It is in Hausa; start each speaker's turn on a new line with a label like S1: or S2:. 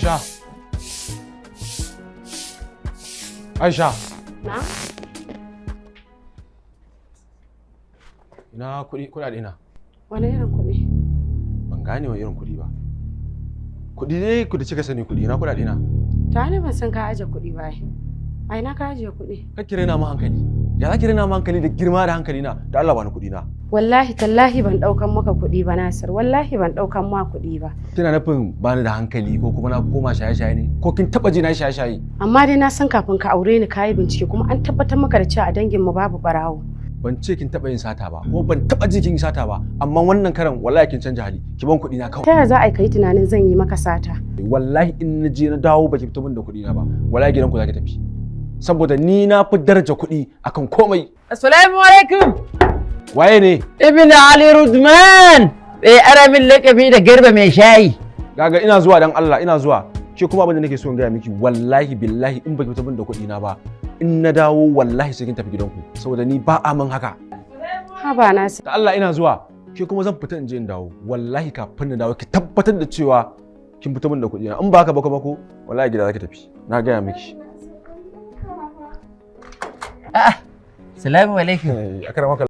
S1: Aisha. Aisha.
S2: Na?
S1: Ina kuɗi, kuɗaɗe na.
S2: Wani irin kuɗi?
S1: Ban gane wa irin kuɗi ba. Kuɗi dai ku da kika sani kuɗi, ina kuɗaɗe na.
S2: Ta ni ban san ka aje kuɗi ba ai. A ina ka ajiye kuɗi?
S1: Kar ki raina mu hankali. Ya za ki raina mu hankali da girma da hankali na? Da Allah bani kuɗi na.
S2: Wallahi tallahi ban ɗaukan maka kuɗi ba, Nasir. Wallahi ban ɗaukan ma kuɗi ba.
S1: Kina nufin bani da hankali ko kuma na koma shaye-shaye ne? Ko kin taɓa ji na shaye-shaye?
S2: Amma dai na san kafin ka aure ni ka yi bincike, kuma an tabbatar maka da cewa a dangin mu babu ɓarawo.
S1: Ban ce kin taɓa yin sata ba, ko ban taɓa ji kin yi sata ba, amma wannan karan wallahi kin canja hali. Ki ban kuɗi na kawai.
S2: Ta yaya za a yi ka yi tunanin zan yi maka sata?
S1: Wallahi in na je na dawo baki fito min da kuɗi na ba, wallahi gidanku za ki tafi. Saboda ni na fi daraja kuɗi akan komai.
S3: Assalamu alaikum.
S1: Waye ne?
S3: Ibn Ali Rudman. Eh, ana min lakabi da Garba mai shayi.
S1: Gaga, ina zuwa, dan Allah ina zuwa. Ke kuma abin da nake so in gaya miki, wallahi billahi in baki fito min da kuɗi na ba, in na dawo wallahi sai kin tafi gidanku, saboda ni ba a min haka.
S2: Haba Nasir.
S1: Da Allah ina zuwa. Ke kuma zan fita in je in dawo. Wallahi kafin na dawo ki tabbatar da cewa kin fito min da kuɗi na. In ba haka ba kuma ko wallahi gida zaki tafi. Na gaya miki.
S3: A'a. Assalamu alaikum.
S1: Akramaka.